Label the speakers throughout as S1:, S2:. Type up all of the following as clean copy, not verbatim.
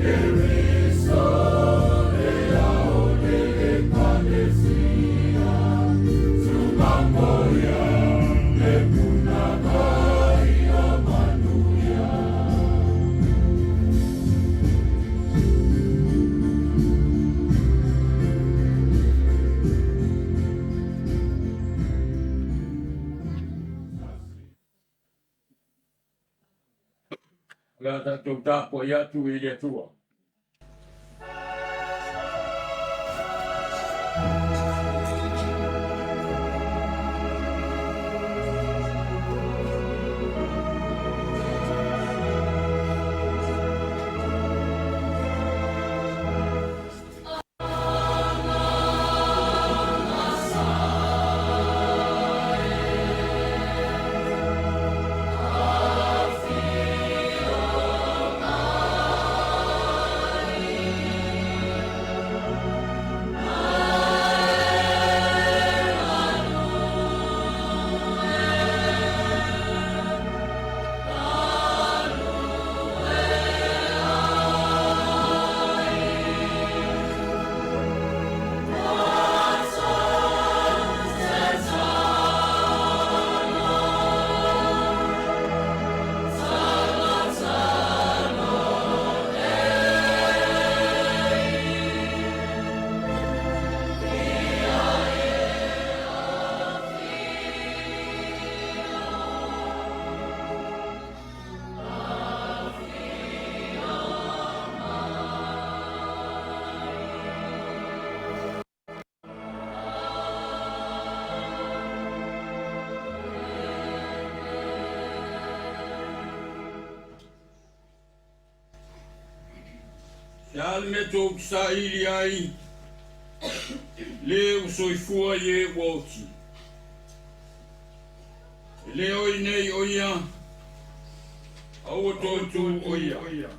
S1: O le a tatou tapuai atu i le Atua. Se a le mea tou te saili ai, le ua soifua i e ua oti. E le o i inei o ia, a ua toe tu o ia.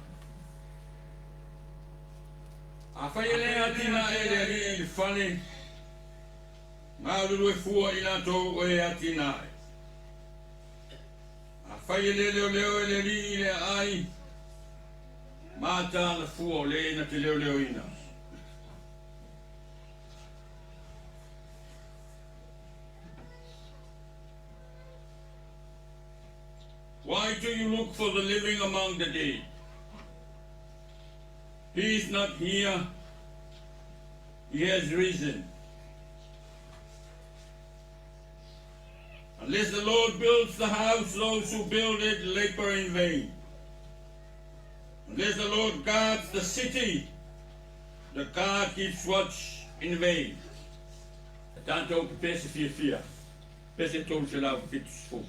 S1: Afai e le atinae e le Alii i le fale, galulue fua i latou o e atinae. Afai e le leoleo e le Alii i le aai, mataala fua o le na te leoleoina. Why do you look for the living among the dead? He is not here. He has risen. Unless the Lord builds the house, those who build it labor in vain. Unless the Lord guards the city, the guard keeps watch in vain. Tatou pepese fiafia. Pese 370.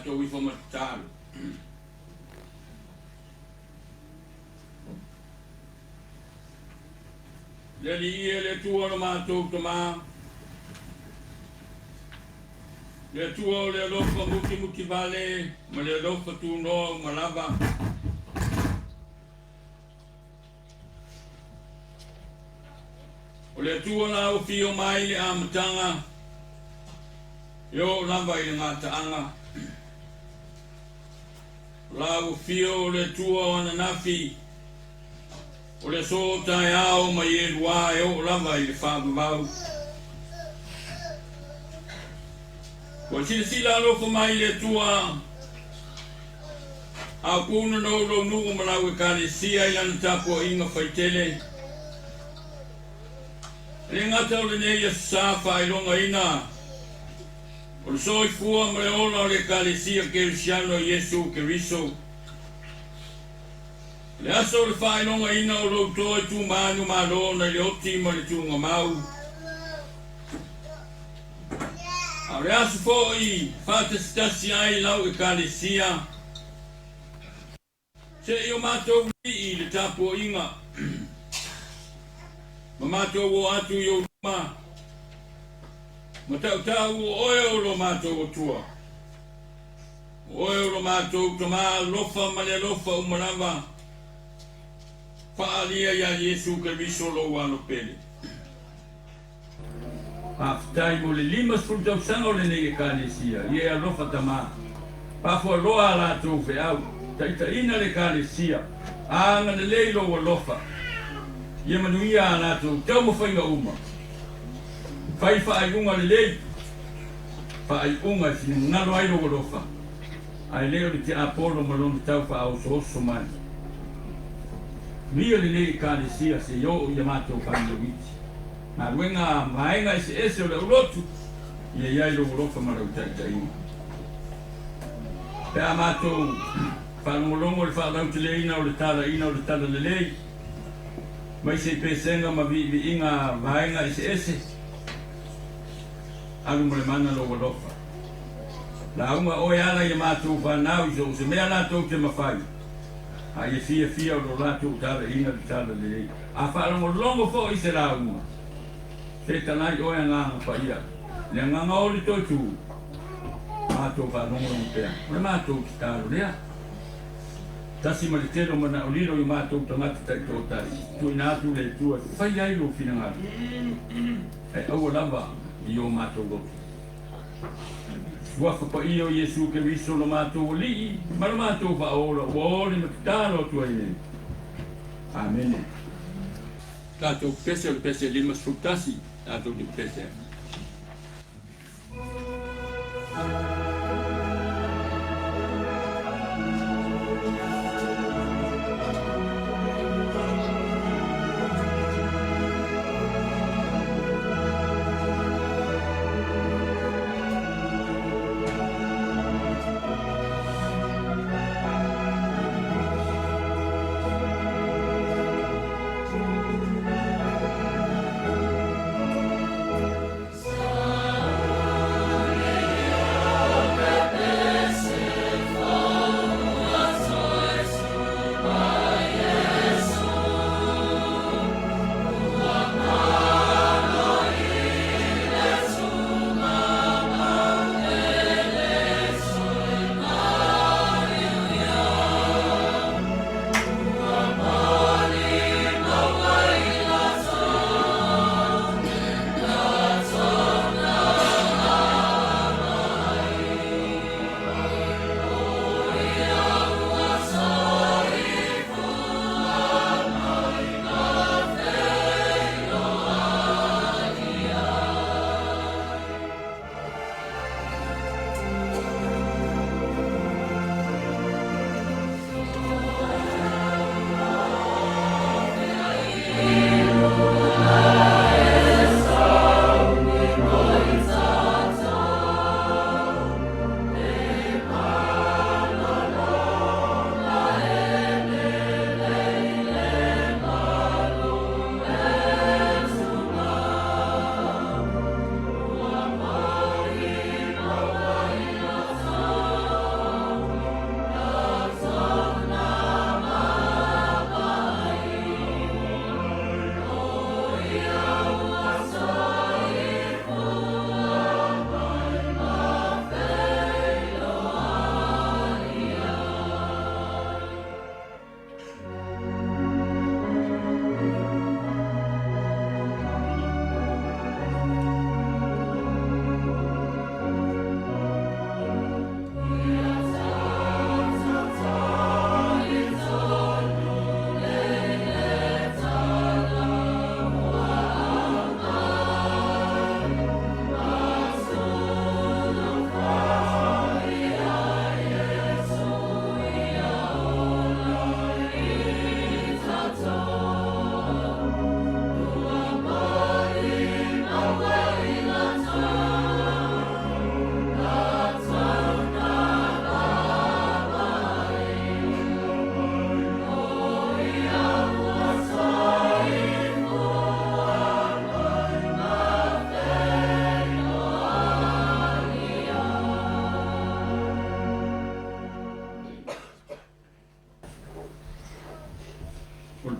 S1: Tatou ifo ma tatalo. Le Alii e le Atua o lo matou Tama, le Atua o le alofa mutimutivale ma le alofa tunoa uma lava. O le Atua la ua fio mai le amataga, e oo lava i le gataaga. O la ua fio o le Atua o ananafi, o le aso o taeao ma ieluā e oo lava i le faavavau. Ua silasila alofa mai le Atua a o punonou lou nuu ma lau Ekalesia i lana tapuaiga faitele. E le gata o lenei aso sa faailogaina o le soifua ma le ola o le Ekalesia Kerisiano Iesu Keriso, o le aso o le faailogaina o lou toe tumanu malo nai le oti ma le tugamau, a o le aso foi faatasitasi ai lau Ekalesia seia o matou lii i le tapuaiga ma matou oo atu i ou luma ma tautau o oe o lo matou Atua, o oe o lo matou Tama alofa ma le alofa uma lava, faaalia iā Iesu Keriso lou Alo pele. Faafetai mo le 50 tausaga o lenei Ekalesia, ia e alofa Tama. Faafualoa a latou feau, taitaiina le Ekalesia, agalelei lou alofa, ia manuia a latou taumafaiga uma. Fai faaiuga lelei, faaiuga e finagalo ai lou alofa, ae le o le tiapolo ma lona tau faaosooso mai. Manuia lenei Ekalesia se i oo i a matou fanau iti. Galuega a vaega eseese o le aulotu, ia i ai lou alofa ma lau taitaiga. Pe a matou faalogologo i le faalauteleina o le talaina o le talalelei, mai se i pesega ma viiviiga a vaega eseese, alu ma le mana lou alofa. Lauga oe ala i a matou fanau i so o se mea latou te mafai, a ia fiafia o lo latou talaina le talalelei. A faalogologo foi i se lauga, fetalai oe Agaga Paia, le agaga o le toe tu, matou faalogologo pea. O le matou tatalo lea. Tasi ma le tele o manao lilo i o matou tagata taitoatasi, tuuina atu le Atua e fai ai lou finagalo, ae aua lava i o matou loto. Suafa paia o Iesu Keriso lo matou Alii ma lo matou Faaola ua oli ma tatalo atu ai nei. Amene. Tatou pese o le pese 51, tatou te pese ai.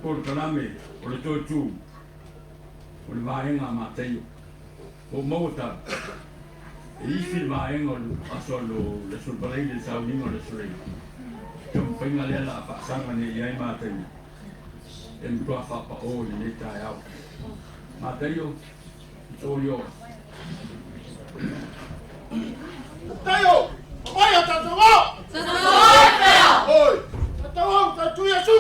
S1: polokalame o le toe tu o le vaega a Mataio. Ua ou maua tala, e isi le vaega o le aso le Aso Faraile, le sauniga o le Aso Faraile. Taumafaiga lea la a faasaga nei i ai Mataio e matua faapao i lenei taeao. Mataio, it's all yours.
S2: Mataio, mai a tātou ao! Oi, tātou ao, tātou Iesu!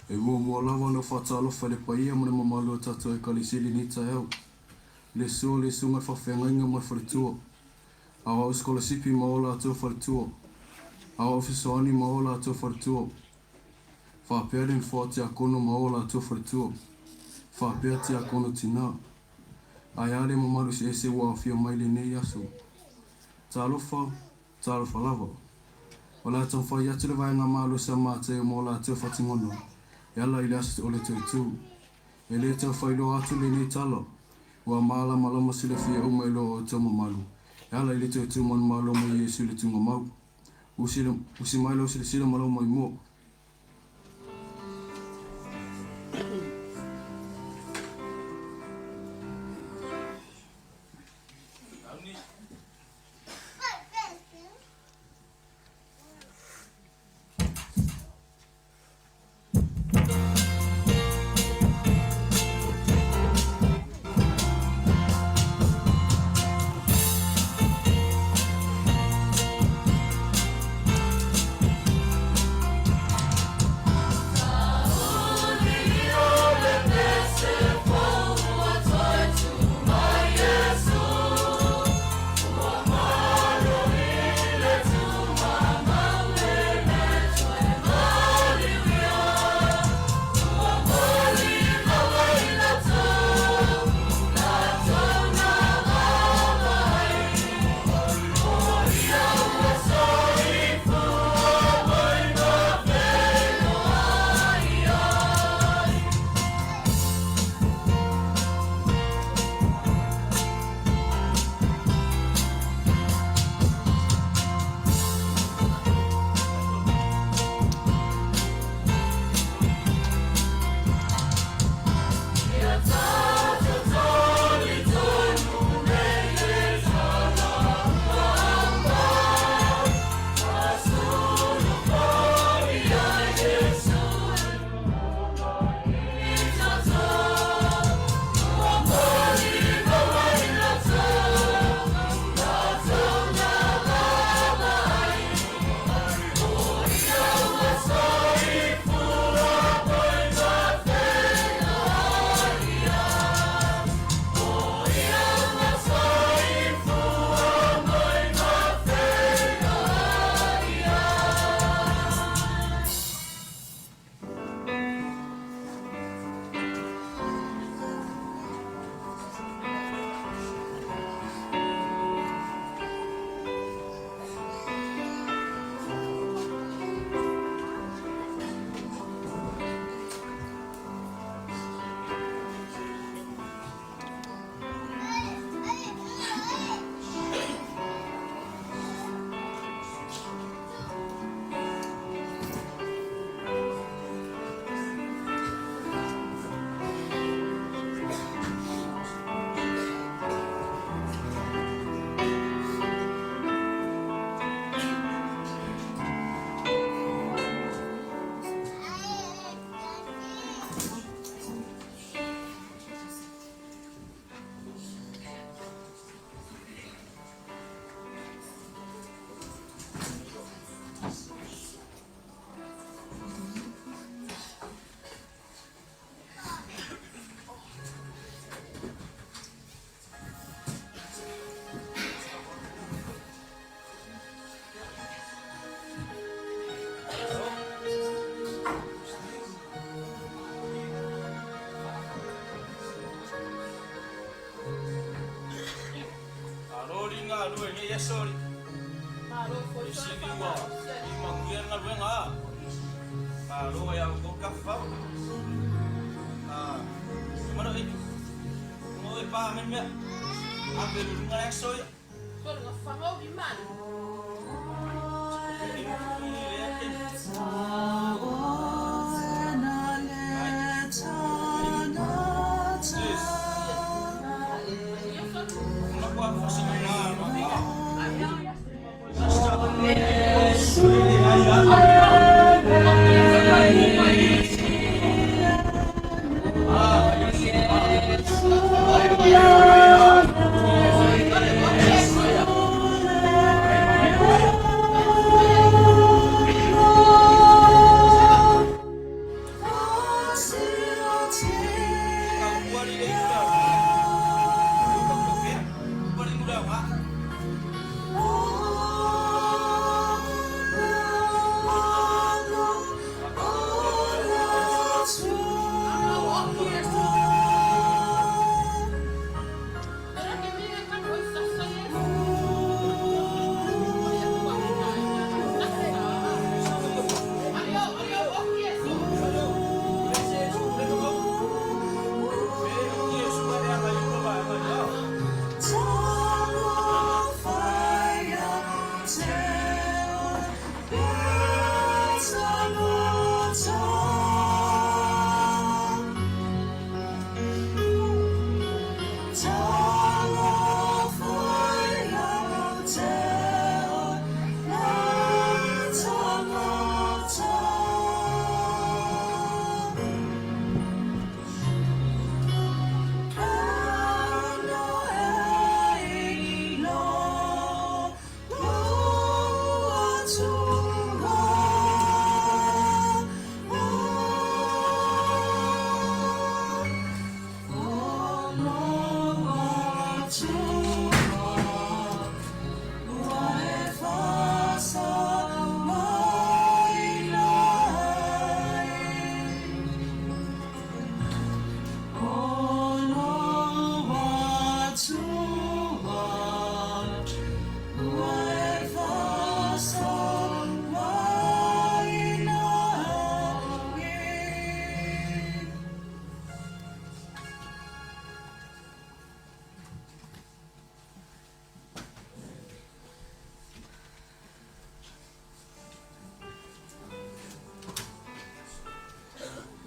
S3: E muamua lava ona faatalofa i le paia ma le mamalu o tatou Ekalesia i lenei taeao. Le susu o le Susuga i le Faafeagaiga ma le Faletua, Aoao Sikolasipi ma o latou faletua, Aoao Fesoasoani ma o latou faletua, faapea le Nofoa Tiakono ma o latou faletua, faapea Tiakono Tinā. Ae a le mamalu eseese ua aofia mai i lenei aso. Talofa, talofa lava. O le a taumafai atu le vaega malosi a Mateo mo latou faatinoga e ala i le aso o le Toetū. E le tau faailoa atu lenei tala, ua malamalama silafia uma e lo outou mamalu e ala i le Toetū manumalo mai Iesu i le tugamau. Usi, usi mai lau silasila ma lau maimoa.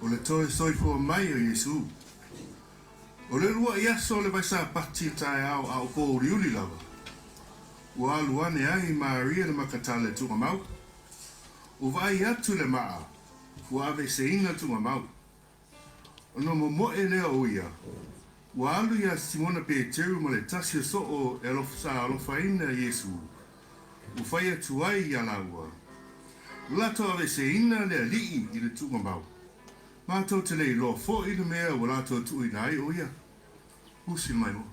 S4: O le toe soifua mai o Iesu. O le uluai aso o le Vaisapati i le taeao a o pōuliuli lava, ua alu ane ai Maria le Makatala i le tuugamau. Ua vaai atu le maa, ua aveeseina le tuugamau. Ona momoe lea o ia, ua alu iā Simona Peteru ma le tasi o soo e alofa sa alofaina Iesu, ua fai atu ai iā lāua, Ua latou aveeseina le Alii i le tuugamau. Matou te le iloa foi le mea ua latou tuuina ai o ia. Usi mai moa.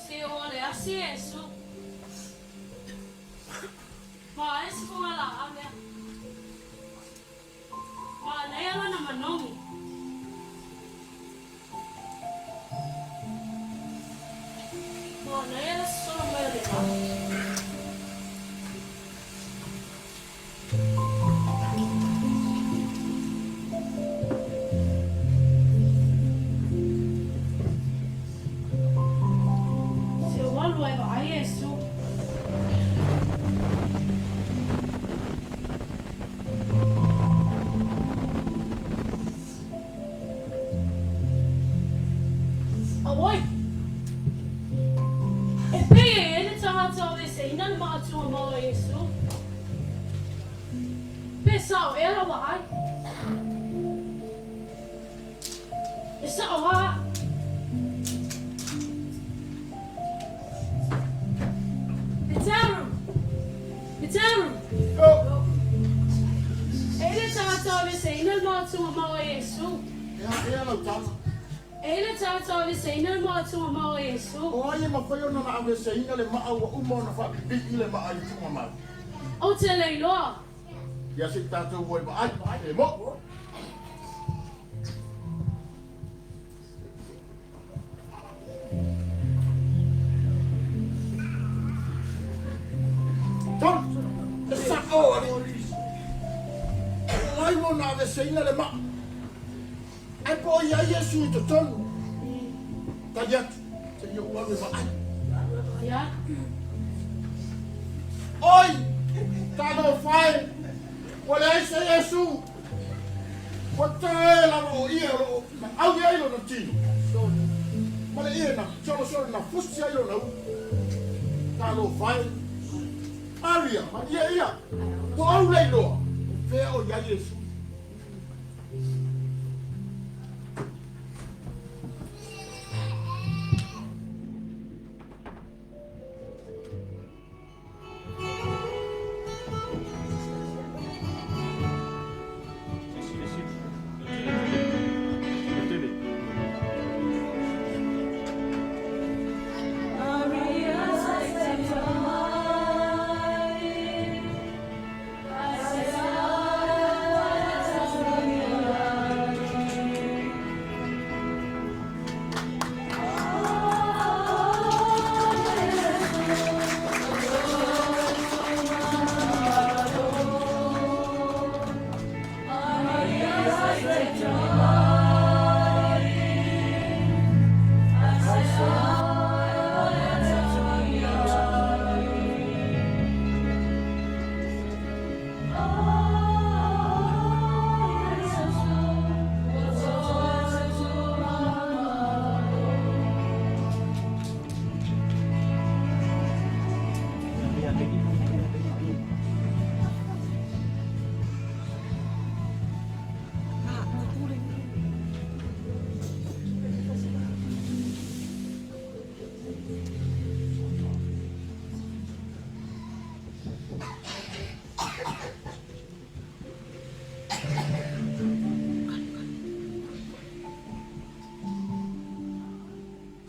S5: Se o le asi Iesu. Ma ai se fugalaau lea. Manaia lona manogi. Manaia le sosolo mai o le vā. Se ua alu ai vaai Iesu. Auoi! E pei e e le tagata o eseina le maatua mau a Iesu. Pe sao ea lau vaai? E sao a! Peteru! Peteru! E le tagata o eseina le maatua mau a Iesu.
S2: E a ea lau tala?
S5: E i ai le tagata o aveseina le maa tugamau a Iesu.
S2: O ai e mafai ona na aveseina le maa ua uma ona faapipii le maa i tugamau?
S5: Ou te le iloa.
S2: Ia se i tatou o e vaai, e moʻi. E sa'o alii. O ai ua na aveseina le maa? Ae po o i ai Iesu i totonu? Tali atu, se i ou alu e vaai. Oi! Talofa e! Ua leai se Iesu! Ua tae lava o ie o lo o naau ai lona tino, ma le ie na solosolo na fusi ai lona ulu. Talofa e! Maria, malie ia, ua ou le iloa, o fea o i ai Iesu.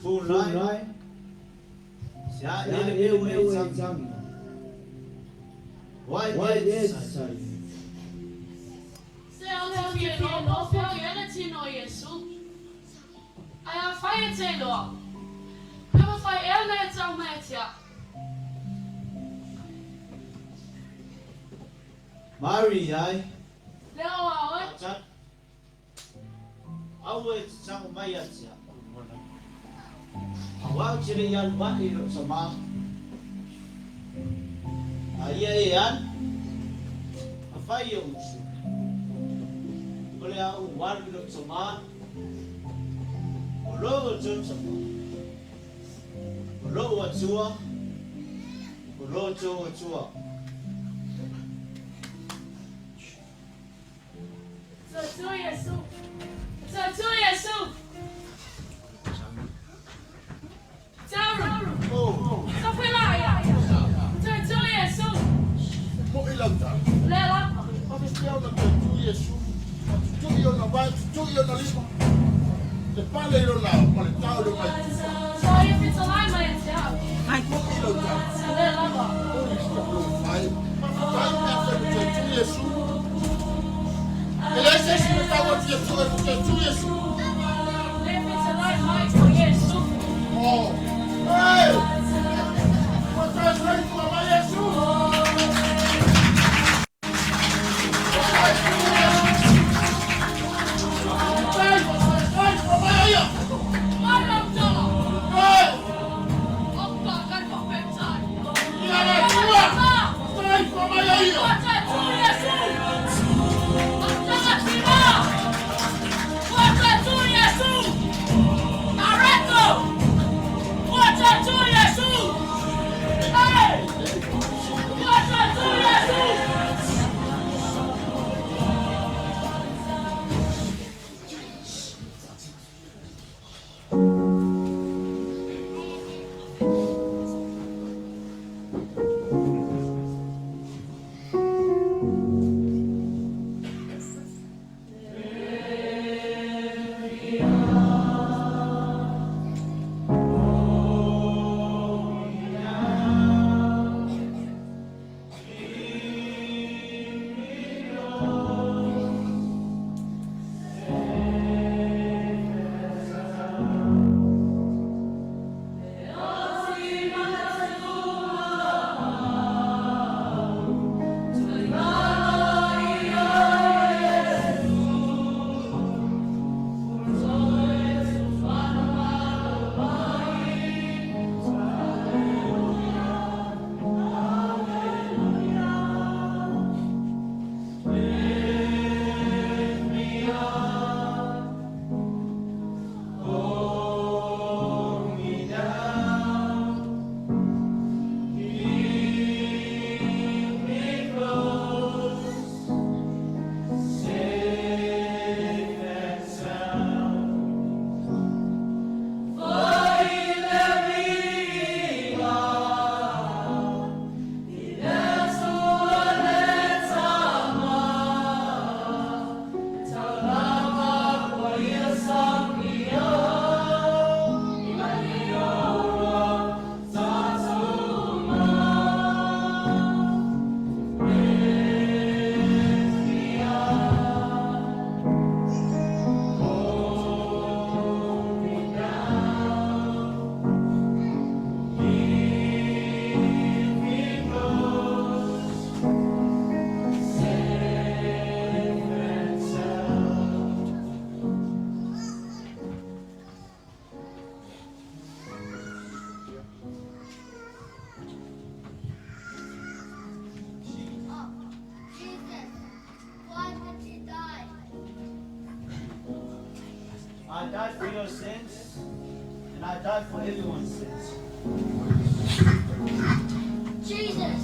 S6: Funai, sia ele eu e tsang. Wai e tsai.
S5: Se o le fia nofo i ana tino o Iesu. Ae afai e te iloa, pe mafai ea ona e tau mai ia te au.
S6: Mari ai.
S5: Lea o a oe.
S6: Tsa. Aua e te tango mai ia te au. Aua ou te le i alu aʻe i lou tamā. A ia e alu, afai e usu. O le a ou alu i lou tamā, o lou outou tamā, o lou Atua, o lo outou Atua.
S5: Te Atua Iesu! Te Atua Iesu! Tauru! Tafelaia! Te Atua Iesu!
S2: Moʻi lau tala.
S5: Lea lava.
S2: Faafefea ona toe tu Iesu, ma tutui ona vae, tutui ona lima, le pale i lona ao ma le tao i lona itu.
S5: Sa ia fetalai mai ia te au.
S2: Moʻi lau tala.
S5: Lea lava.
S2: Holy Talofa e! Faafetai pe afai ua toe tu Iesu. E leai se isi na tau atu ia te oe ua toe tu Iesu.
S5: Le fetalai mai o Iesu.
S2: Oh! Hey! Ua toe soifua mai Iesu! Ua toe tu Iesu! Faafetai ua toe soifua mai o ia!
S5: Mai lau tala.
S2: Hey!
S5: Opa, kai faafetai.
S2: Ia le Atua! Soifua mai o ia!
S5: Ua toe tu Iesu! Tagatina! Ua toe tu Iesu! Areto!
S6: died for your sins, and I died for everyone's sins.
S7: Jesus.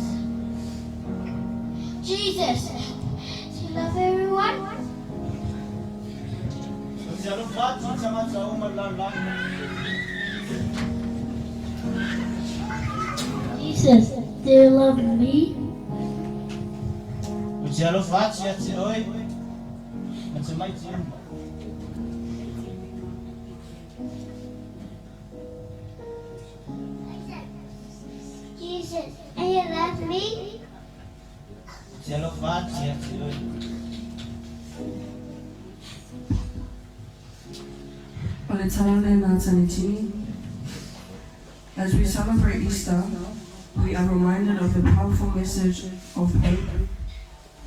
S7: Jesus. Do you love everyone?
S6: Ou te alofa atu i tagata uma o le lalolagi.
S7: Jesus, do you love me?
S6: Ou te alofa atu ia te oe ma tamaiti uma.
S7: Jesus, do you love me?
S6: Ou te alofa atu ia te oe.
S8: O le tala lena a Tanitini. As we celebrate Easter, we are reminded of the powerful message of hope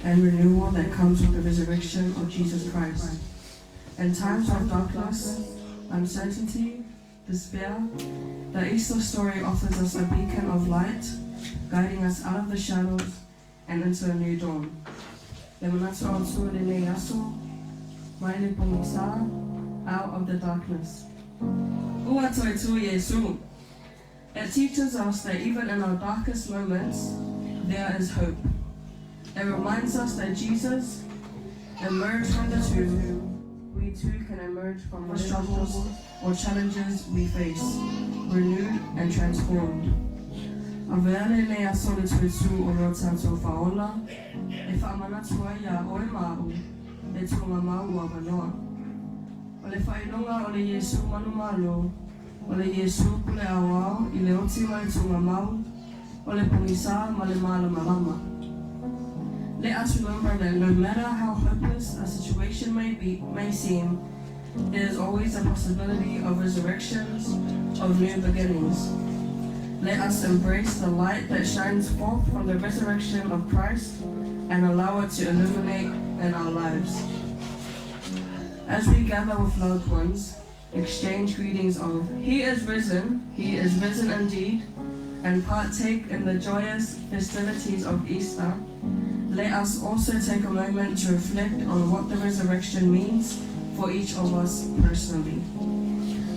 S8: and renewal that comes with the resurrection of Jesus Christ. In times of darkness, uncertainty, despair, the Easter story offers us a beacon of light, guiding us out of the shadows and into a new dawn. Le manatu autu o lenei aso, mai le pogisa, out of the darkness. Ua toe tū Iesu. It teaches us that even in our darkest moments, there is hope. It reminds us that Jesus emerged from the tomb. We too can emerge from the struggles or challenges we face, renewed and transformed. Avea lenei aso le toe tū o lo tatou Faaola, e faamanatu ai iā oe ma a'u, le tuugamau ua avanoa. O le faailoga o le Iesu manumalo, o le Iesu pule aoao i le oti ma le tuugamau, o le pogisa ma le malamalama. Let us remember that no matter how hopeless a situation may be, may seem, there is always a possibility of resurrections, of new beginnings. Let us embrace the light that shines forth from the resurrection of Christ and allow it to illuminate in our lives. As we gather with loved ones, exchange greetings of He is risen, He is risen indeed, and partake in the joyous festivities of Easter, let us also take a moment to reflect on what the resurrection means for each of us personally.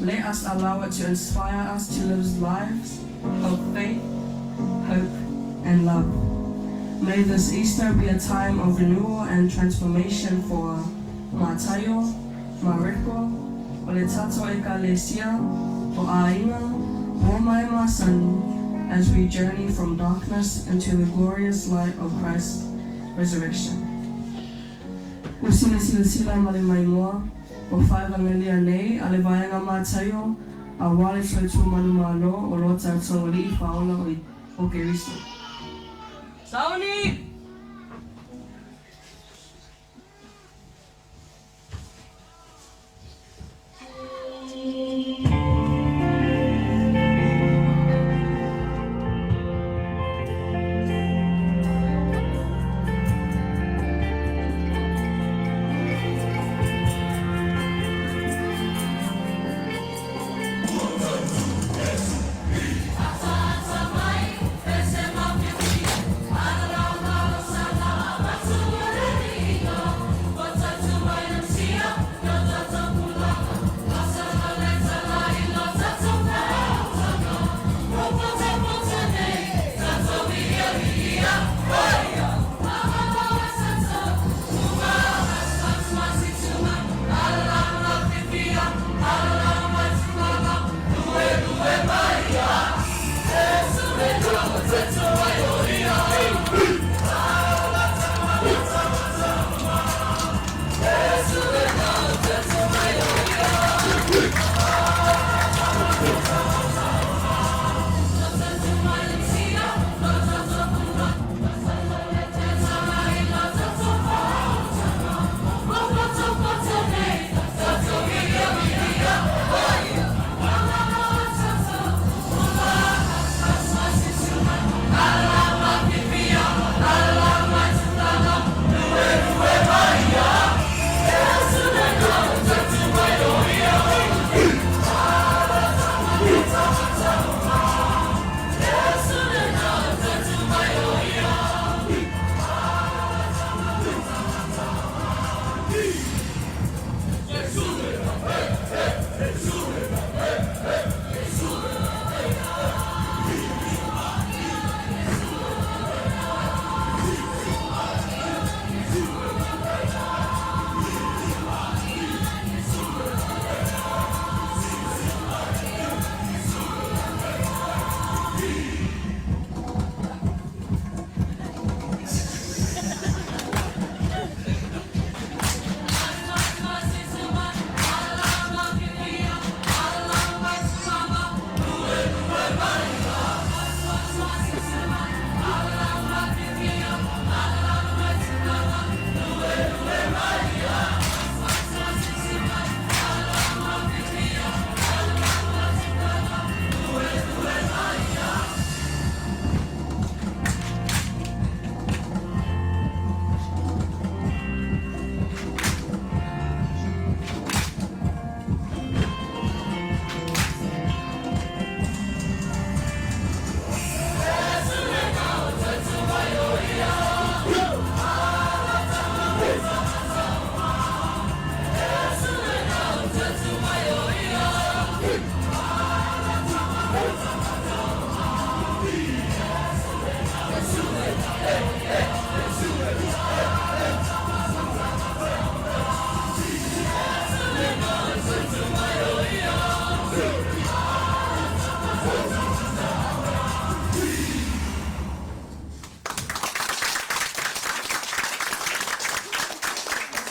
S8: Let us allow it to inspire us to live lives of faith, hope, and love. May this Easter be a time of renewal and transformation for Mataio, Mareko, o le tatou ekalesia, o aiga, o mai masani, as we journey from darkness into the glorious light of Christ's resurrection. Ua silasila ma le maimoa o faevagelia nei a le vaega Mataio auā le toe tū manumalo o lo tatou Alii Faaola o Keriso. Sauni!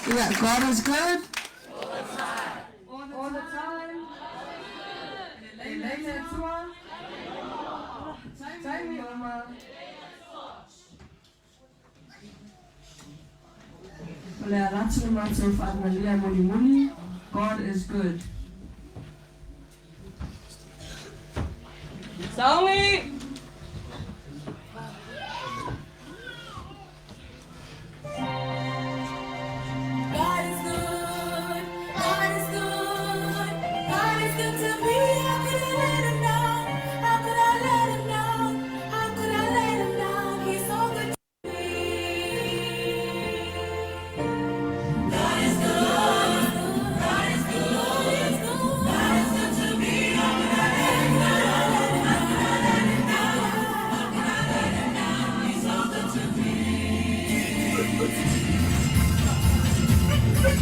S8: Yeah, God is good. All the time. All the time. E lelei le Atua. Taimi uma. O le ala atu le matou faamalia mulimuli, God is good. Saogi!
S9: God is good, God is good, God is good to me. How could I let him down? How could I let him down? How could I let him down? He's so good to me. God is good, God is good, God is good to me. How could I let him down? How could I let him down? How could I let him down? He's so good to me. He's so good to me. My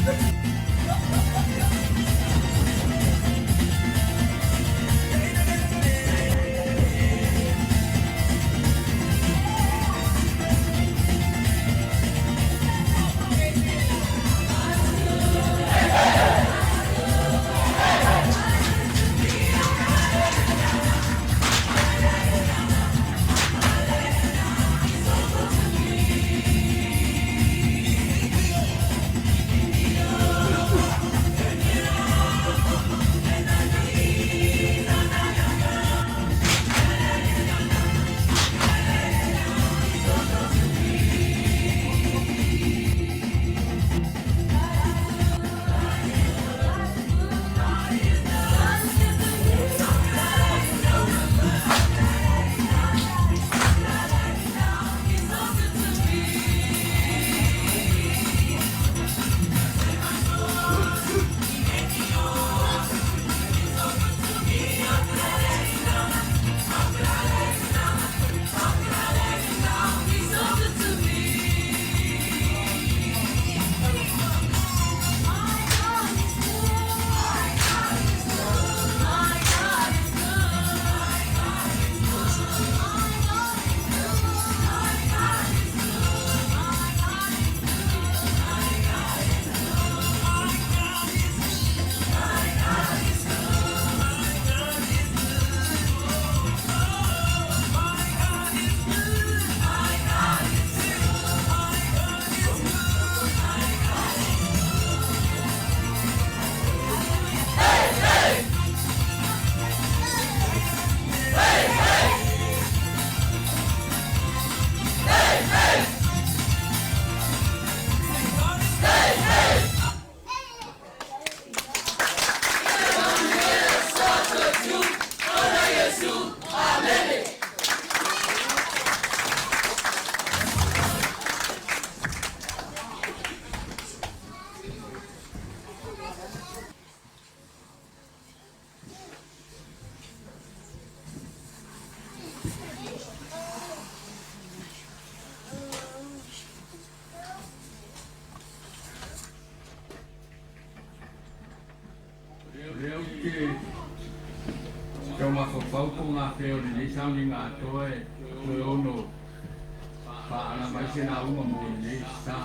S9: God is good. My God is good. My God is good. My God is good. My God is good. My God is good. My God is good. My God is good. My God is good. My God is good. My God is good. Oh, my God is good. My God is good. My God is good. My God is good.
S1: O lea ou te tau mafaufau po o gafea o lenei sauniga atoa e toe ono faalama ai se lauga mo lenei sa.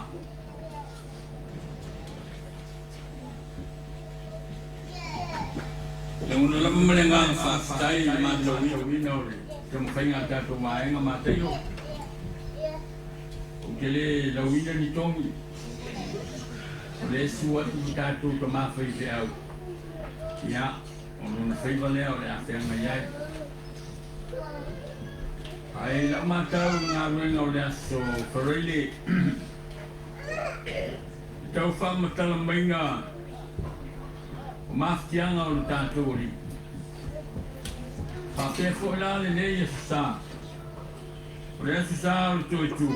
S1: Lagona lava ma le agaga faafetai i le matauina o le taumafaiga a tatou vaega mataio. Ou te le lauina ni togi, o lea e susu atu i tatou tama faifeau. Ia, o lona faiva lea o le a feagai ai. Ae i lau matau i le galuega o le Aso Faraile, i tau faamatala maiga o mafatiaga o le tatou Alii. Faapea foi la lenei Aso Sa, o le Aso Sa o le toe tu,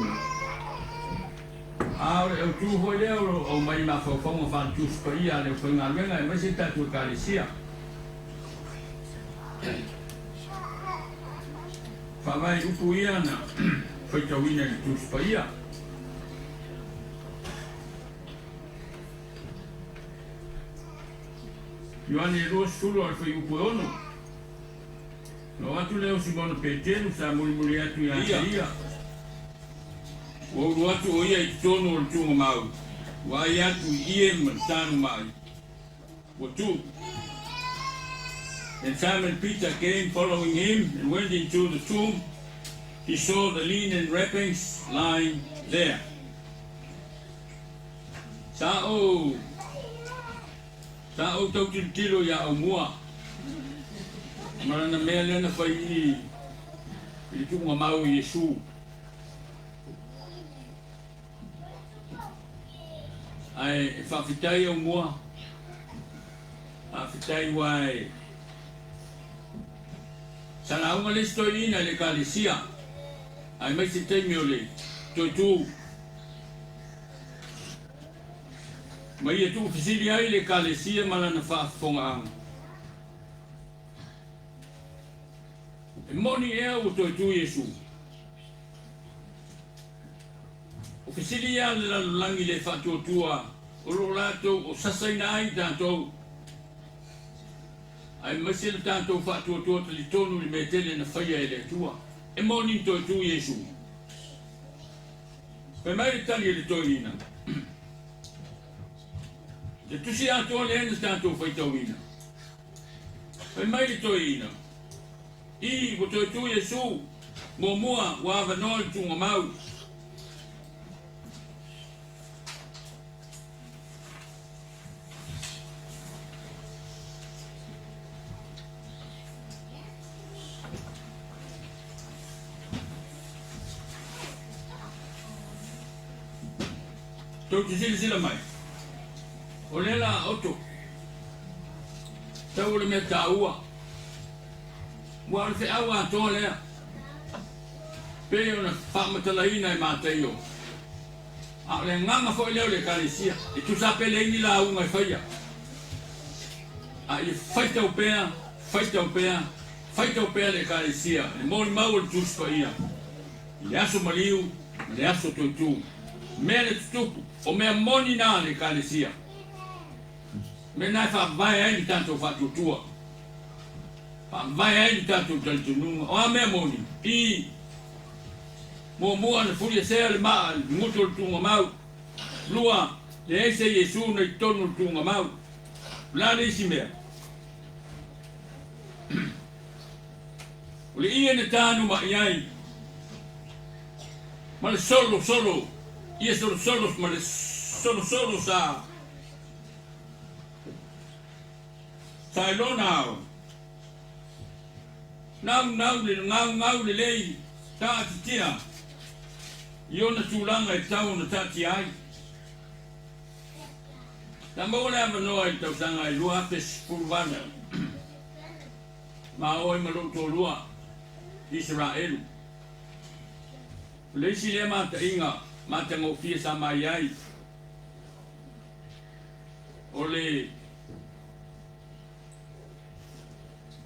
S1: a o le autu foi lea o lo o aumai i mafaufauga faale-Tusi Paia a le aufaigaluega aemaise tatou Ekalesia. Faavae upu ia na faitauina i le Tusi Paia. Ioane 20 o le fuaiupu e 6. Na oo atu lea o Simona Peteru sa mulimuli atu ia te ia. Ua ulu atu o ia i totonu o le tuugamau, Ua ai atu i ie ma le tanuma'i, ua tuu. Then Simon Peter came following him and went into the tomb. He saw the linen wrappings lying there. Sa ou Sa ou tau tilotilo iā Aumua ma lana mea lea na fai i i le tuuga mau i Iesu. Ae e faafetai Aumua, faafetai ua e sa lauga le isi toeaina i le Ekalesia aemaise taimi o le toe tu. Ma ia tuufesili ai le Ekalesia ma lana faafofogaaga. E moni ea ua toe tu Iesu? O fesili ia a le lalolagi le faatuatua o lo o latou o sasaina ai tatou, aemaise le tatou faatuatua talitonu i le mea tele na faia e le Atua. E moni na toe tu Iesu? Fai mai le tali a le toeaina, Le tusi atoa lea na tatou faitauina. Fai mai le toeaina, I, ua toe tu Iesu, muamua ua avanoa le tuugamau. Tou te silasila mai, o lea la a oto, tau o le mea taua, ua o le feau atoa lea, pei ona faamatalaina e Mataio, a o le agaga foi lea o le Ekalesia, e tusa pe leai ni lauga e faia, a ia faitau pea, faitau pea, Faitau pea le Ekalesia i le molimau o le Tusi Paia i le aso maliu ma le aso toetū. Mea le tutupu, o mea moni na a le Ekalesia. Mea na e faavae ai le tatou faatuatua, faavae ai le tatou talitonuga. O a mea moni? I Muamua, na fuliasea le maa i le gutu o le tuugamau. Lua, leai se Iesu na i totonu o le tuugamau. O le a le isi mea? O le ie na tanuma'i ai ma le solosolo, ie solosolo ma le solosolo sa sa i lona ao. Naunau le gaugau lelei taatitia i ona tulaga e tatau ona taatia ai. Na maua le avanoa i le tausaga e 2018, ma o ai ma lou toalua i Isaraelu. O le isi lea mataiga matagofie sa mai ai, o le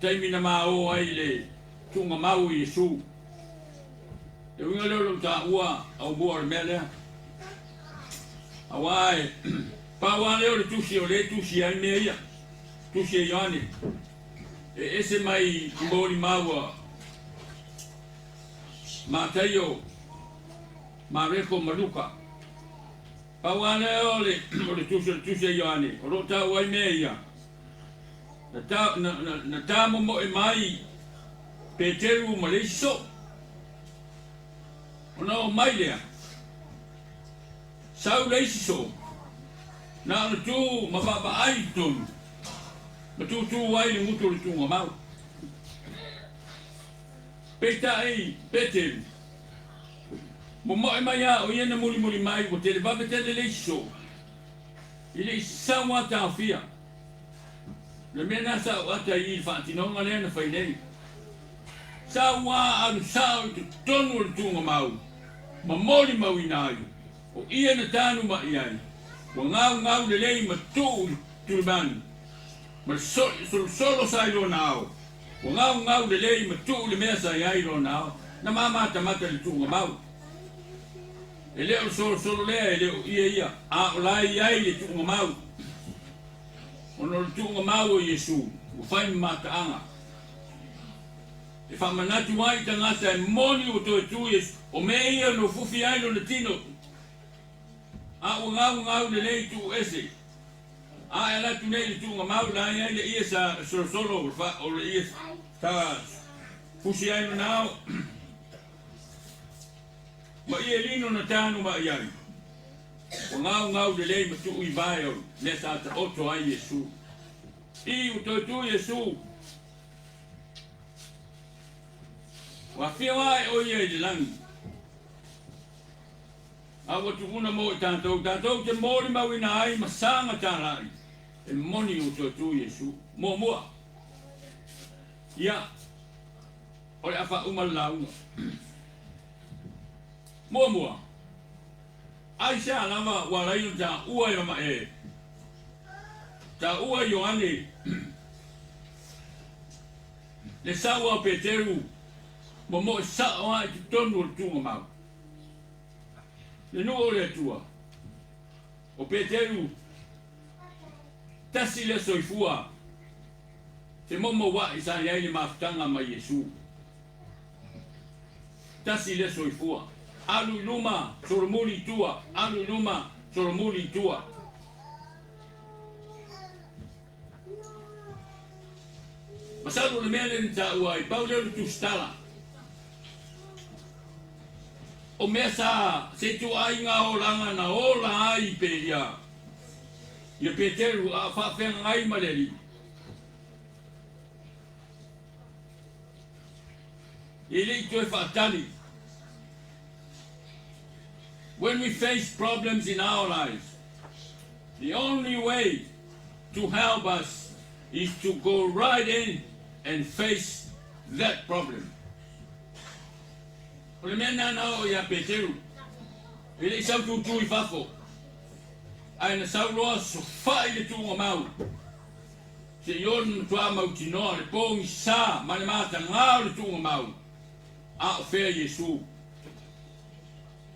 S1: taimi na ma o ai i le tuugamau o Iesu. Le uiga lea o lou taua aumua o le mea lea. Aua e pau lava lea o le tusi o lea e tusi ai mea ia, tusi a Ioane, e ese mai i molimau a Mataio, Mareko ma Luka. Pau lava lea o le, o le tusi o le tusi a Ioane, o lo o taua ai mea ia. Na ta, na, na, na tamomoe mai Peteru ma le isi soo. Ona oo mai lea, sau le isi soo, na ona tu ma vaavaai i totonu, ma tūtū ai le gutu o le tuugamau. Peitai, Peteru, momoe mai a o ia na mulimuli mai, ua televave tele le isi soo, i le i sau a taofia. Le mea na sa ou ata i i le faatinoga lea na fai nei. Sa ua alu sao i totonu o le tuugamau ma molimauina ai, o ia na tanuma'i ai, ua gaugau lelei ma tuu i le tulimanu, ma le solosolo sa i lona ao, ua gaugau lelei ma tuu i le mea sa i ai lona ao, na mamatamata i le tuugamau. E le o le solosolo lea, e le o ia ia, a o la e i ai le tuugamau. Ona o le tuugamau o Iesu, ua fai ma mataaga. E faamanatu ai i tagata e moni ua toe tu Iesu, o mea ia na ufufi ai lona tino, a A ua gaugau lelei tuu ese, a e ala atu nei i le tuugamau la e i ai le ie sa solosolo o le ie sa fusi ai lona ao, ma ie lino na tanu mai ai. Ua gaugau lelei ma tuu i vae o mea sa taoto ai Iesu. I ua toe tu Iesu. Ua afio ae o ia i le lagi. A ua tuuna mo i tatou, tatou te molimauina ai ma saga talai, e moni ua toe tu Iesu. Muamua, ia, o le a faauma le lauga. Muamua, aisea lava ua ala ai ona taua e ma e taua e Ioane le saua o Peteru momoe sao lava i totonu o le tuugamau. Le nuu o le Atua. O Peteru, tasi lea soifua femoumoua'i sa i ai le mafutaga ma Iesu. Tasi lea soifua. Alu i luma, solomuli i tua, alu i luma, solomuli i tua. Masalo o le mea lea na taua ai, pau lea o le tusitala. O mea sa se ituaiga olaga na ola ai pe ia ia Peteru a o faafeagai ma le Alii. E le i toe faatali. When we face problems in our lives, the only way to help us is to go right in and face that problem. O le mea lena na oo ia Peteru, e le i sau tūtū i fafo, ae na sau loa sofa'i le tuugamau, seia oo le matua mautinoa le pogisa ma le matagā o le tuugamau, a o fea Iesu.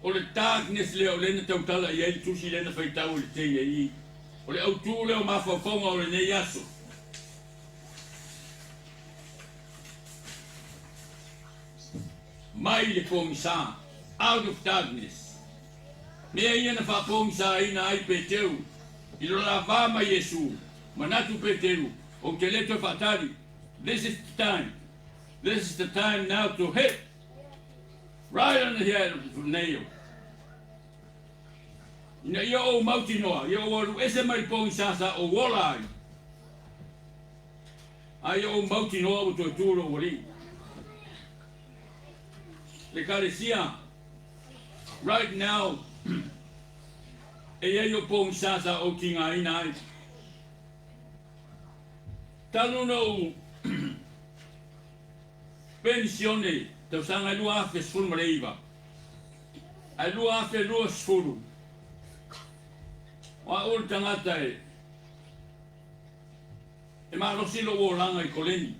S1: O le darkness lea o lea na tautala i ai le tusi lea na faitau e le TAE. O le autū lea o mafaufauga o lenei aso. Mai le pogisa, out of darkness. Mea ia na faapogisaina ai Peteru i lo la va ma Iesu. Manatu Peteru, Ou te le toe faatali. This is the time. This is the time now to hit right on the head of the nail. Ina ia ou mautinoa, ia ou alu ese mai le pogisa sa ou ola ai. A ia ou mautinoa ua toe tu lou alii. Le Ekalesia, right now, e i ai ou pogisa sa ou tigaina ai. Talu na ou penisione tausaga e 2019, ae 2020, o a'u o le tagata e E malosi lou olaga i koleni.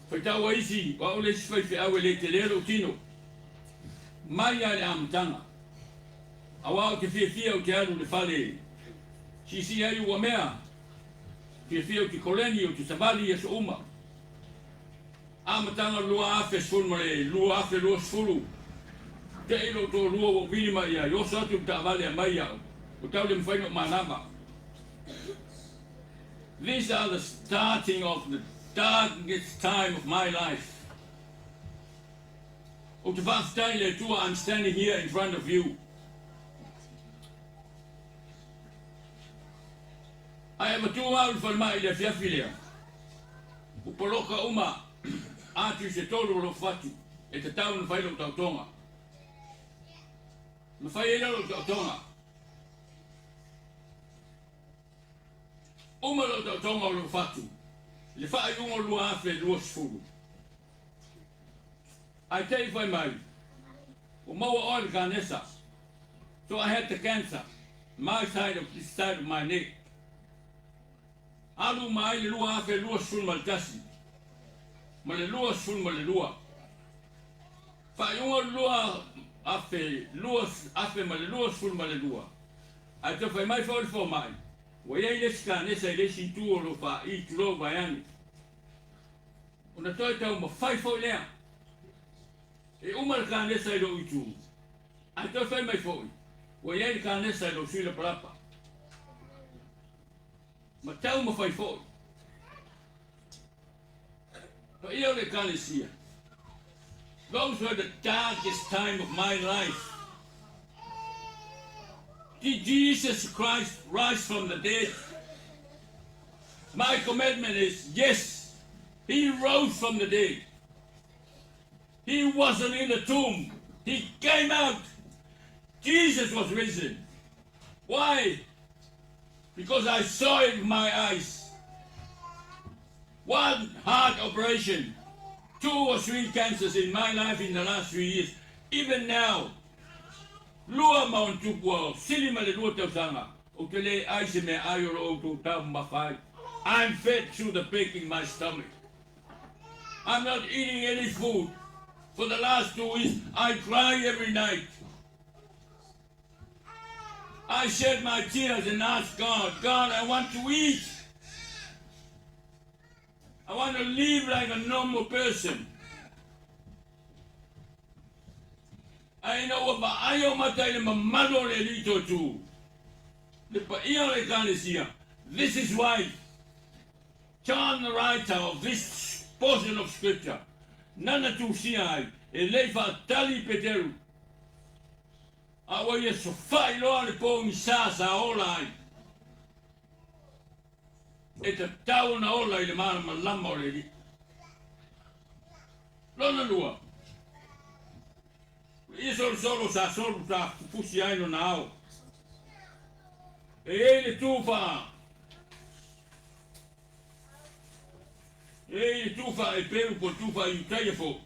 S1: Faitau a isi, o au le isi faifeau e le telē lou tino. Mai lava i le amataga. Auā ou te fiafia ou te alu i le fale e siisii ai ua mea, fiafia ou te koleni, ou te savali i aso uma. Amataga 2010 ma le 2020, te'i lou toalua ua ou vili mai ai, oso atu i le taavale aumai au, ua tau le mafai ona ou manava. These are the starting of the darkest time of my life. Ou te faafetai i le Atua I'm standing here in front of you. Ae avatu au i le falemai i le afiafi lea. Ua poloka uma atu i se tolu o lou fatu e tatau ona fai lou taotoga. Na fai ai lea lou taotoga. Uma lou taotoga o lou fatu i le faaiuga o le 2020. Ae te i fai mai, ua maua oe i le kanesa. So I had the cancer, my side of this side of my neck. Alu uma ai le 2021 ma le 22. Faaiuga o le 2022, ae toe fai mai foi le fomai, ua i ai le isi kanesa i le isi itu o lou faaii, tulou vaeane. Ona toe taumafai foi lea. E uma le kanesa i lou itu, ae toe fai mai foi, Ua i ai le kanesa i lou sui lapalapa. Ma taumafai foi. Paia o le Ekalesia. Those were the darkest time of my life. Did Jesus Christ rise from the dead? My commitment is yes, he rose from the dead. He wasn't in the tomb. He came out. Jesus was risen. Why? Because I saw it with my eyes. One heart operation, 2 or 3 cancers in my life in the last 3 years. Even now, lua ma ona tupu ua sili ma le 2 tausaga, ou te le ai se meaai o lo outou taumafa ai. I'm fed through the pig in my stomach. I'm not eating any food. For the last 2 weeks, I cry every night. I shed my tears and ask God, God, I want to eat. I want to live like a normal person. Ae ina ua vaai ou mata i le mamalu o le Alii Toetū, le paia o le Ekalesia, this is why John the writer of this portion of scripture, nana tusia ai, e le i faatali i Peteru, a ua ia sofa'i loa le pogisa sa ola ai, e tatau ona ola i le malamalama o le Alii. Lona lua, o le ia solosolo sa solu sa fufusi ai lona ao. E i ai le tu faa E i ai le tu faa Eperu po o le tu faa Iutaia fo.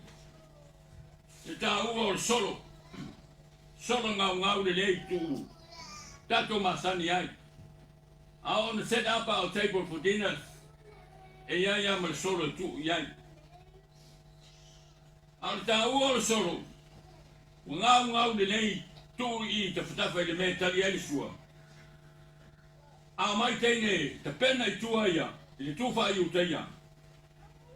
S1: Le taua o le solo. Solo gaugau lelei tuu tatou masani ai. A oo na set up our table for dinner, e i ai a ma le solo e tuu i ai. A o le taua o le solo, ua gaugau lelei tuu i i tafatafa i le mea e tali ai le sua. A omai teine tapena i tua ia i le tu faaiutaia,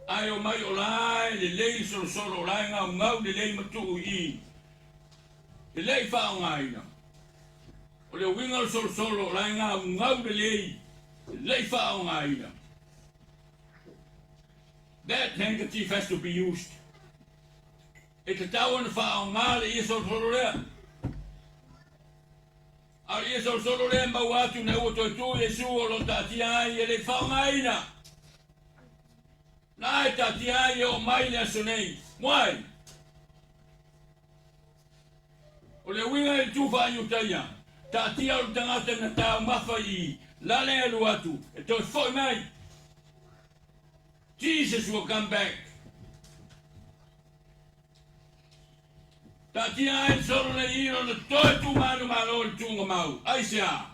S1: ae omai o la e lelei le solosolo o la e gaugau lelei ma tuu i i e le i faaaogaina. O le uiga o le solosolo o la e gaugau lelei e le i faaaogaina. That handkerchief has to be used. E tatau ona faaaoga le ia solosolo lea. A o le ia solosolo lea e maua atu ina ua toe tu Iesu o lo o taatia ai e le i faaaogaina. La e taatia ai e oo mai le aso nei. Why? O le uiga i le tu faaiutaia, taatia o le tagata na taumafa i lale e alu atu e toe foi mai. Jesus will come back. Taatia ai le solo nei i lona toe tumanumalo i le tuugamau. Aisea?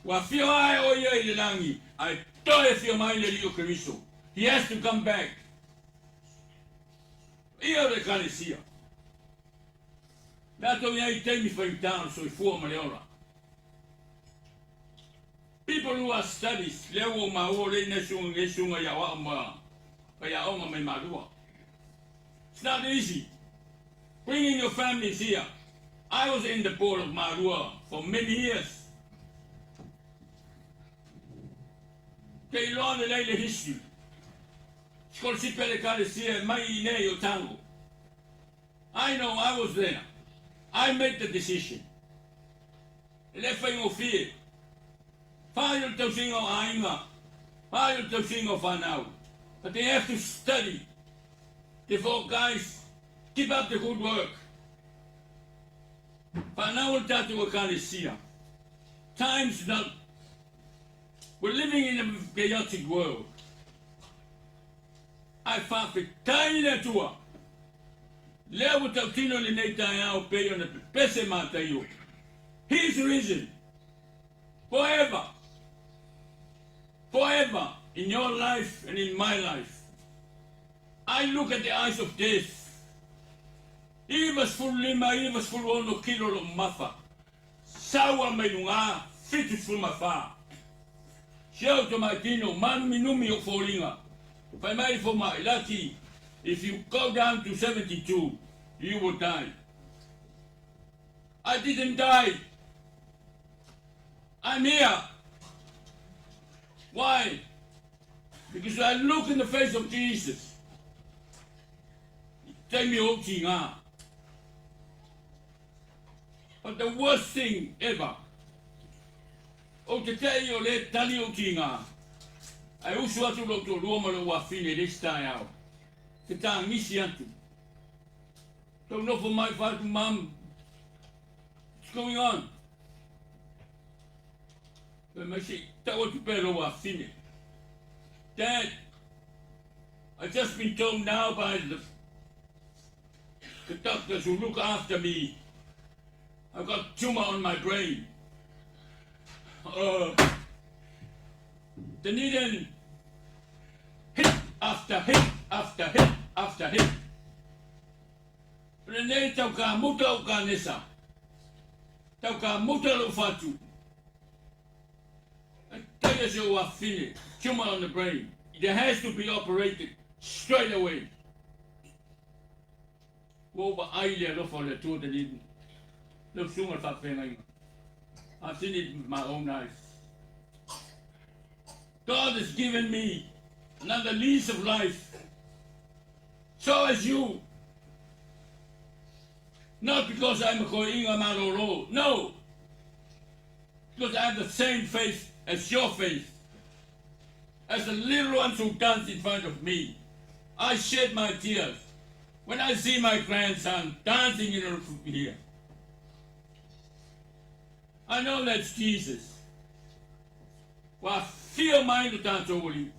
S1: Ua afio ae o ia i le lagi, ae toe afio mai le Alii o Keriso. He has to come back. Ia o le Ekalesia. Le ato i ai taimi faigata o le soifua ma le ola. People who are studies, lea ua ou maua o lea ina suga nei suga i aoao ma faiaoga mai Malua. It's not easy bringing your families here. I was in the board of Malua for many years. Te iloa lelei le history. Sikolasipi a le Ekalesia e mai i inei o Tango. I know I was there. I made the decision. E le faigofie. Fai o le tausiga o aiga, fai o le tausiga o whanau. But they have to study. Therefore, guys, keep up the good work. Whanau o le tātou Ekalesia. Time's not... We're living in a chaotic world. Ae faafetai i le Atua, lea ua tautino i lenei taeao pei ona pepese Mataio, He is risen forever, forever in your life and in my life. I look at the eyes of death. 95, 96 kilo lou mafa. Saua mai luga, 74. Si au tamaitino, mānuminumi o foliga. Fai mai le fomai, Laki, if you go down to 72, you will die. I didn't die. I'm here. Why? Because I look in the face of Jesus. Taimi o tiga. But the worst thing ever, ou te te'i o lē tali ou tiga, ae usu atu lou toalua ma lou afine i le isi taeao, te tagisi atu. Tou nofo mai fai atu, Mum, what's going on? Fai mai, Se i tau atu pea lou afine. Dad, I just been told now by the the doctors who look after me, I've got tumor on my brain. Uh, Dunedin, hit after hit after hit after hit. O lenei tau ka muta o kanesa. Tau ka muta lou fatu. E taia si ou afine, tumor on the brain. It has to be operated straight away. Ua ou vaai i le alofa o le Atua Dunedin. Lau susuga i le faafeagaiga. I've seen it with my own eyes. God has given me another lease of life. So has you. Not because I'm a koiinga malolo. No. Because I have the same faith as your faith. As the little ones who dance in front of me. I shed my tears when I see my grandson dancing in here. I know that's Jesus. Ua afio mai lo tatou Alii.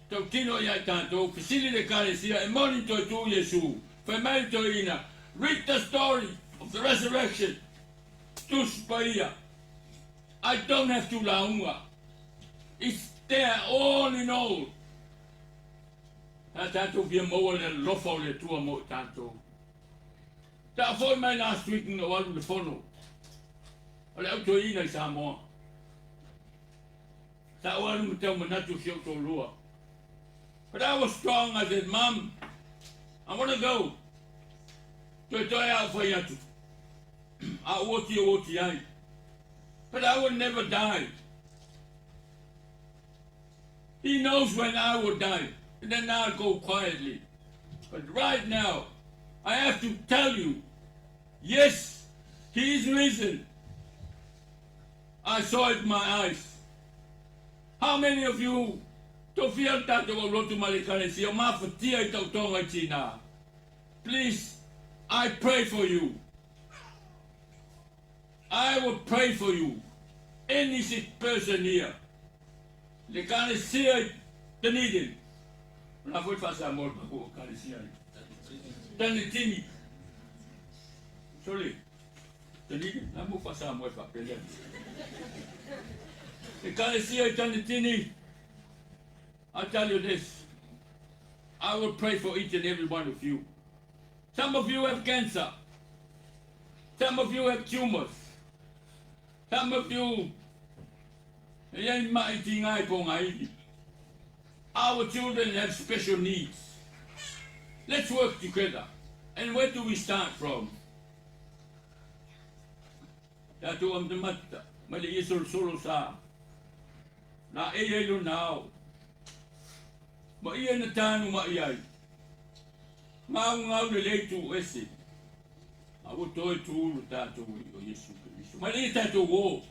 S1: Tautino ia i tatou, fesili le Ekalesia, e moni toe tu Iesu, fai mai le toeaina, Read the story of the resurrection, Tusi Paia. I don't have to lauga. It's there all in all. Sa tatou fia maua le alofa o le Atua mo i tatou. Sa foi mai last week na ou alu i le fono o le au toeaina i Samoa. Sa ou alu ma tau manatu si ou toalua. But I was strong, I said, Mum, I want to go. Toetoe a ou fai atu. A ou oti ou oti ai. But I will never die. He knows when I will die, and then I'll go quietly. But right now, I have to tell you, yes, he is risen. I saw it with my eyes. How many of you tofia le tatou aulotu ma le Ekalesia o mafatia i tautoga i tina? Please, I pray for you. I will pray for you. Any sick person here. Le Ekalesia i Dunedin. O la foi faa-Samoa le paku Ekalesia i Dunedin. Sorry. Dunedin. La mo faa-Samoa e faapelea. Ekalesia i Dunedin. I tell you this. I will pray for each and every one of you. Some of you have cancer. Some of you have tumors. Some of you e iai ma'i tiga i pogaili. Our children have special needs. Let's work together. And where do we start from? Tatou amatamata mai le ie solosolo sa la e iai lona ao. Ma ia na tanu ma'i ai. Gaugau lelei tuu ese. A ua toe tu lo tatou Alii o Iesu Keriso. Mai le tatou o.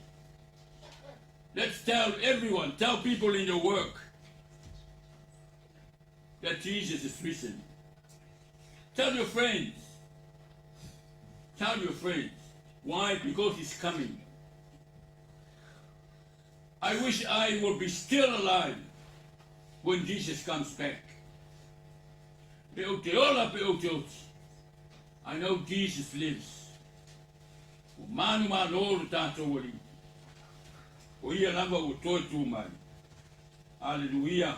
S1: Let's tell everyone, tell people in your work that Jesus is risen. Tell your friends. Tell your friends. Why? Because he's coming. I wish I would be still alive when Jesus comes back. Pe ou te ola, pe ou te oti. I know Jesus lives. Ua manumalo lo tatou Alii. O ia lava ua toe tu mai. Aleluia!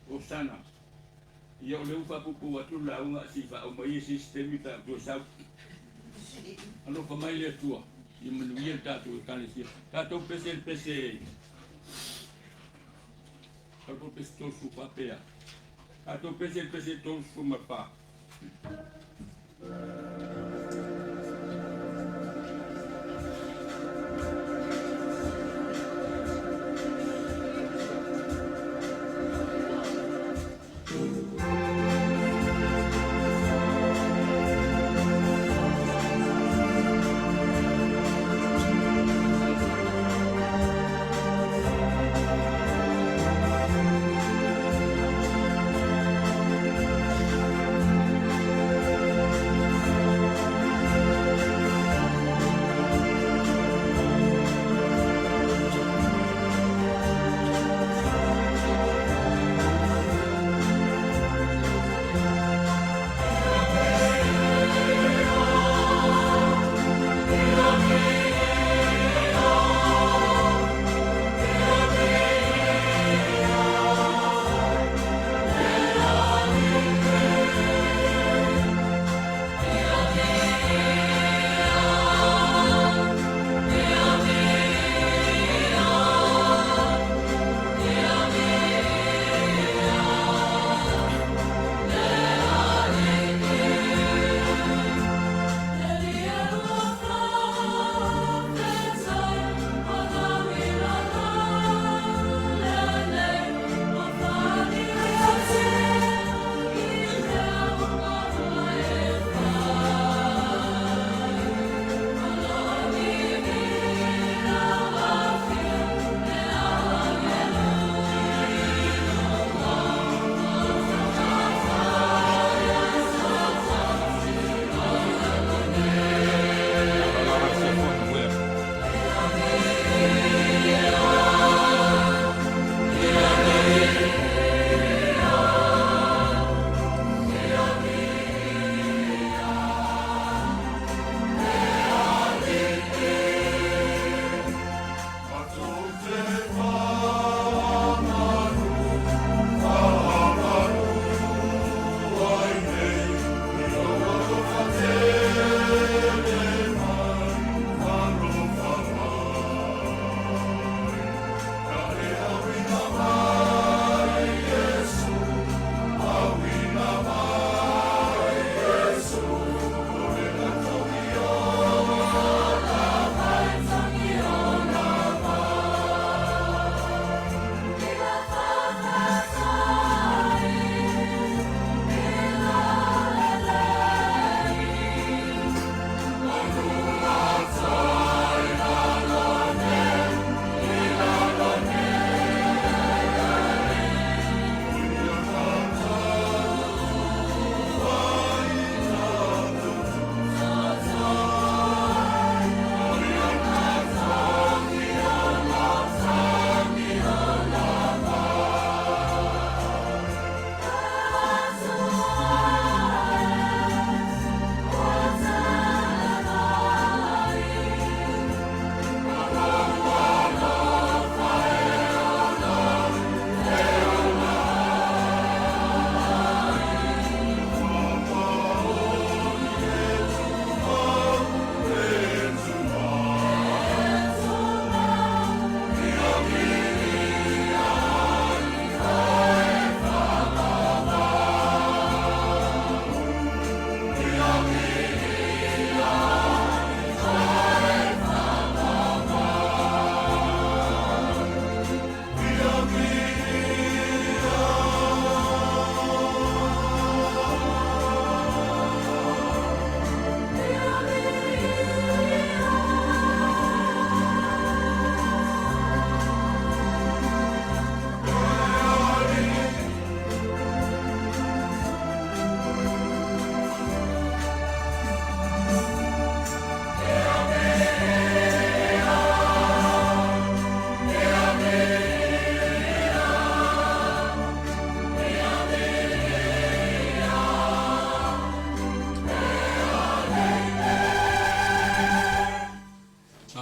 S1: Hosana! Ia o lea ua faapuupuu atu le lauga a si faauma ia se isi taimi pe a ou toe sau. Alofa mai le Atua ia manuia le tatou Ekalesia. Tatou pese le pese tatou pese 34 pea. Tatou pese le pese 34.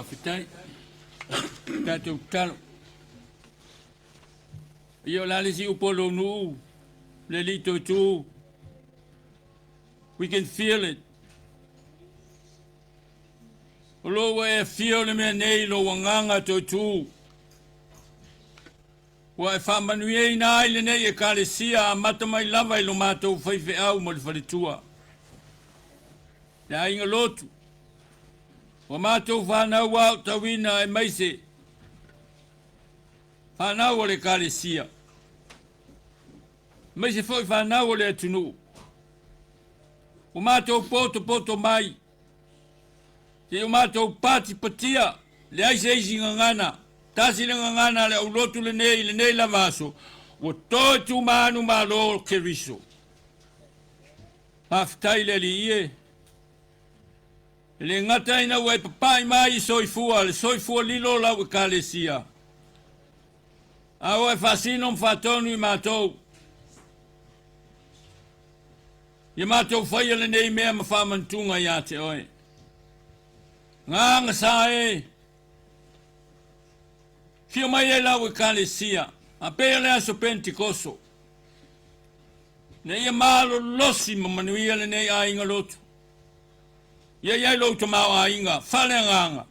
S1: Faafetai. Tatou tatalo. Ia o le a le isi upu a lou nuu, le alii toe tu. We can feel it. O lo ua e afio le mea nei lou agaga toe tu. Ua e faamanuiaina ai lenei Ekalesia amata mai lava i lo matou faifeau ma le faletua. Le aiga lotu. Ua matou fanau aotauina aemaise fanau a le Ekalesia. Aemaise foi fanau o le atunuu. Ua matou potopoto mai Seia o matou patipatia, leai se isi gagana, tasi le gagana a le aulotu lenei i lenei lava aso, ua toe tumanu malo Keriso. Faafetai le Alii e. E le gata ina ua e papai mai i soifua, le soifua lilo o lau Ekalesia, a ua e faasino ma faatonu i matou. Ia matou faia lenei mea ma faamantuga ia te oe. Agaga sa e. Afio mai ai lau Ekalesia, a pei o le aso Penetikoso, ina ia malolosi ma manuia lenei aiga lotu. Ia i ai lou tamaoaiga faaleagaga,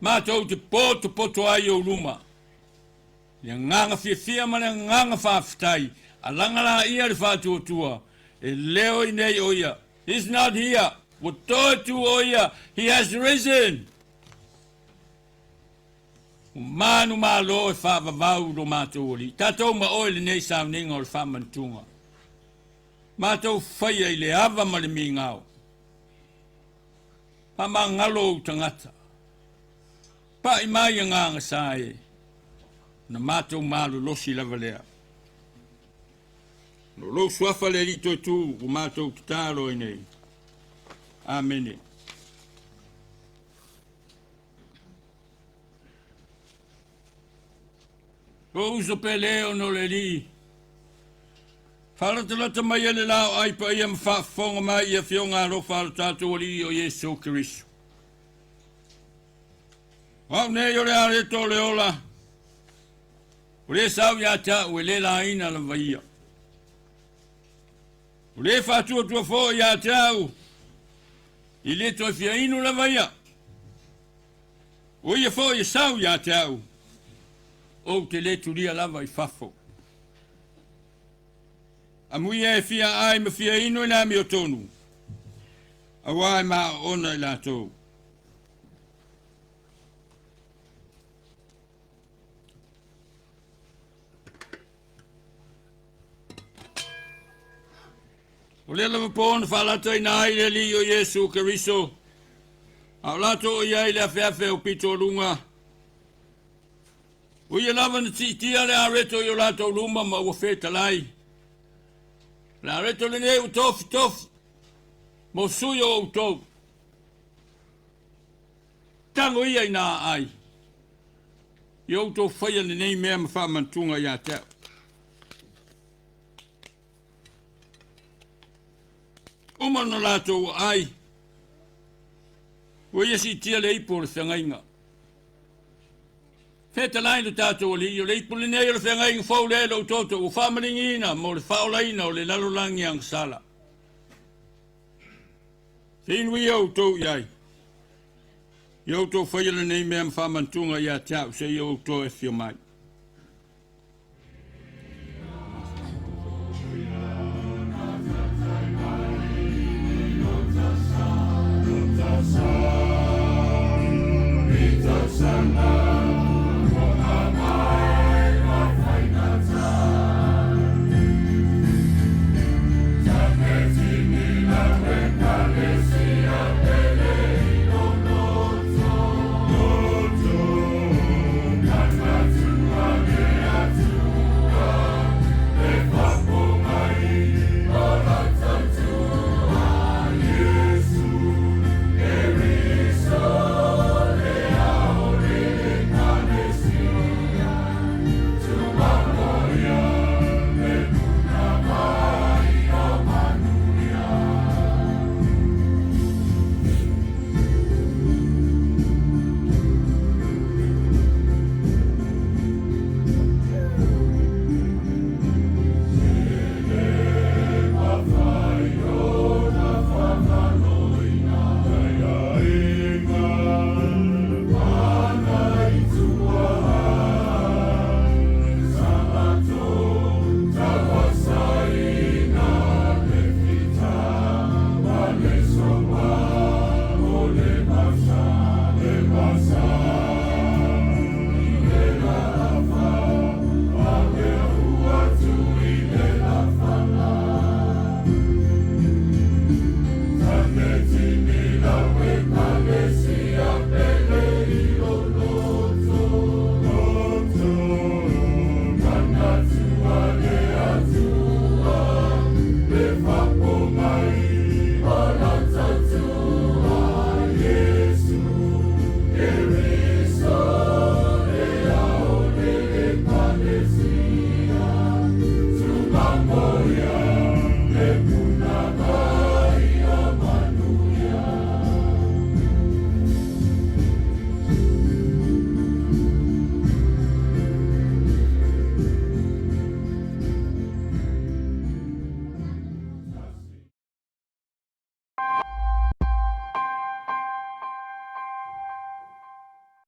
S1: matou te potopoto ai i ou luma. Le agaga fiafia ma le agaga faafetai, alaga laia le faatuatua, e leo i nei o ia. He's not here. Ua toe tu o ia. He has risen. Ua manumalo e faavavau lo matou Alii. Tatou ma oe lenei sauniga o le faamantuga. Matou faia i le ava ma le migao. Faamagalo ou tagata. Pa'i mai agaga sa e, ona matou malolosi lava lea. O lou suafa le Alii Toetu ua matou tatalo ai nei. Amene. Lou uso pele ona o le Alii, faalatalata mai e le la o ai paia ma faafofoga mai i afioga alofa a lo tatou Alii o Iesu Keriso. O au nei o le areto o le ola, o le sau ia te au e le laina lava ia. O le faatuatua foi ia te au, i le toe fia inu lava ia. O ia foi e sau ia te au, ou te le tulia lava i fafo. Amuia e fia ai ma fia inu i le amiotonu, auā e maoona i latou. O lea lava po na faalataina ai le Alii o Iesu Keriso, a o latou o i ai i le afeafe o pito o luga, o ia lava na siitia le areto i o latou luma ma ua fetalai. O le areto lenei ua tofitofi mo sui o outou. Tago ia ina aai i outou faia lenei mea ma faamantuga ia te au. Uma ona latou aai, ua ia siitia le ipu o le feagaiga. Fetalai lo tatou Alii, o le ipu lenei o le feagaiga fou lea i lou toto ua faamaligiina mo le faaolaina o le lalolagi agasala. Feinu ia outou i ai, ia outou faia lenei mea ma faamantuga ia te au seia outou e afio mai.